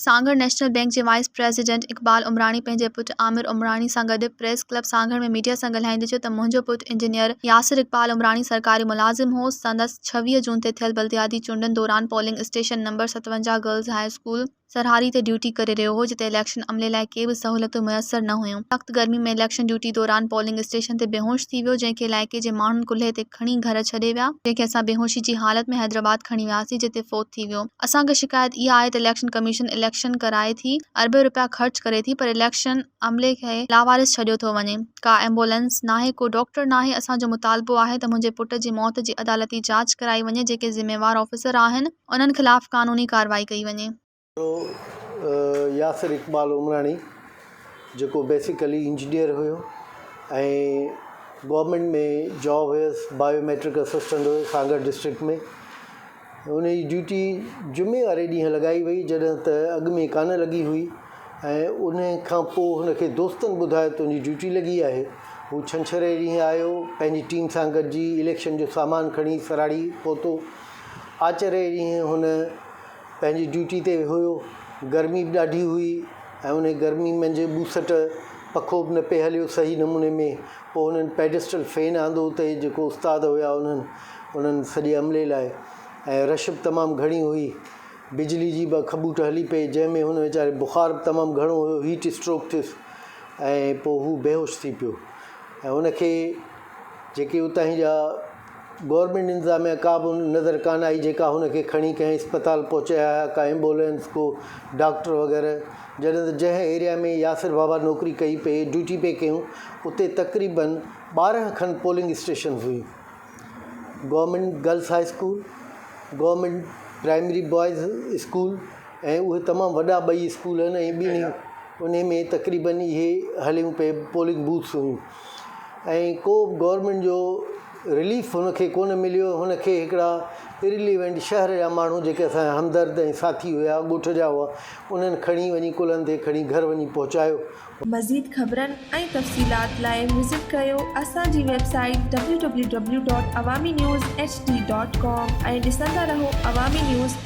Sanghar national bank جي vice president Iqbal Umrani پنهنجي پٽ عامر عمراڻي سان گڏ پريس ڪلب سانگهڙ ۾ ميڊيا سان ڳالهائيندي چيو ته منهنجو پٽ انجنيئر ياسر اقبال عمراڻي سرڪاري ملازم هو سندس 26 جون تي ٿيل بلدياتي چونڊن دوران polling station number 57 girls high school Sarhari تي ڊيوٽي ڪري رهيو هو جتي اليڪشن عملي لاء ڪي به سهولتون ميسر نه هيون سخت گرمي ۾ اليڪشن ڊيوٽي دوران پولنگ اسٽيشن تي بيهوش ٿي ويو جنهن کي علائقي جي ماڻهن ڪلهي تي کڻي گهر ڇڏي ويا جنهن کي اسان بيهوشي جي حالت ۾ حيدرآباد کڻي وياسين جتي فوت ٿي ويو. اسان کي شڪايت اها آهي ته اليڪشن ڪميشن اليڪشن ڪرائي ٿي، اربين رپيا خرچ ڪري ٿي پر اليڪشن عملي کي لاوارث ڇڏيو ٿو وڃي، ڪا ايمبولينس ناهي ڪو ڊاڪٽر ناهي، اسان جو مطالبو آهي ته منهنجي پٽ جي موت جي عدالتي جاچ ڪرائي وڃي، جيڪي ذميوار آفيسر آهن انهن خلاف قانوني ڪارروائي ڪئي وڃي. ياسر اقبال عمراڻي جيڪو بيسيڪلي انجنيئر هيو ۽ گورنمينٽ ۾ جاب هيس بايو ميٽرڪ اسسٽنٽ هيو سانگهڙ ڊسٽرڪٽ ۾ هن جي ڊيوٽي جمعي واري ڏينهن لڳائي وئي جڏهن ته اڳ ۾ ڪانه لڳي هئي ۽ ان کان پوء هن کي دوستن ٻڌايو تنهنجي ڊيوٽي لڳي آهي هو ڇنڇر جي ڏينهن آيو پنهنجي ٽيم سان گڏجي اليڪشن جو سامان کڻي سراڙي پهتو آچر جي ڏينهن هن پنهنجي ڊيوٽي تي هيو گرمي به ڏاڍي هئي ۽ ان گرمي منجهه ٻوسٽ پکو به نه پئي هليو صحيح نموني ۾ پوء هنن پيڊسٽل فين آندو اتي جيڪو استاد هيا انهن انهن سڄي عملي لاء ۽ رش به تمام گهڻي هئي. بجلي جي به کٻوٽ هلي پئي، جنهن ۾ هن ويچاري بخار به تمام گهڻو هيو، هيٽ اسٽروڪ ٿيس ۽ پوء هو بيهوش ٿي پيو ۽ هن کي جيڪي اتان جا گورنمينٽ انتظاميا ڪا به نظر ڪانه آئي جيڪا هن کي کڻي ڪنهن اسپتال پهچائي ها ڪا ايمبولينس ڪو ڊاڪٽر وغيره جڏهن ته جنهن ايريا ۾ ياسر بابا نوڪري ڪئي پئي ڊيوٽي پئي ڪيون اتي تقريبن 12 کن پولنگ اسٽيشنز هيون. Government girls high school, government primary boys school ۽ اهي تمام وڏا ٻئي اسڪول آهن ۽ ٻنهي انهي ۾ تقريبن اهي هليون پئي پولنگ بوٿس هيون ۽ ڪو به گورنمينٽ جو رليف هن کي ڪونه مليو هن کي هڪڙا ارليونٽ شهر جا ماڻهو جيڪي اسان جا همدرد ۽ ساٿي هيا ڳوٺ جا هئا انهن کڻي وڃي ڪلهن تي کڻي گهر وڃي پهچايو. مزيد خبرن ۽ تفصيلات لاء وزٽ ڪريو اسان جي website W W W dot Awami news H D dot com ۽ ڏسندا رهو عوامي نيوز ايڇ.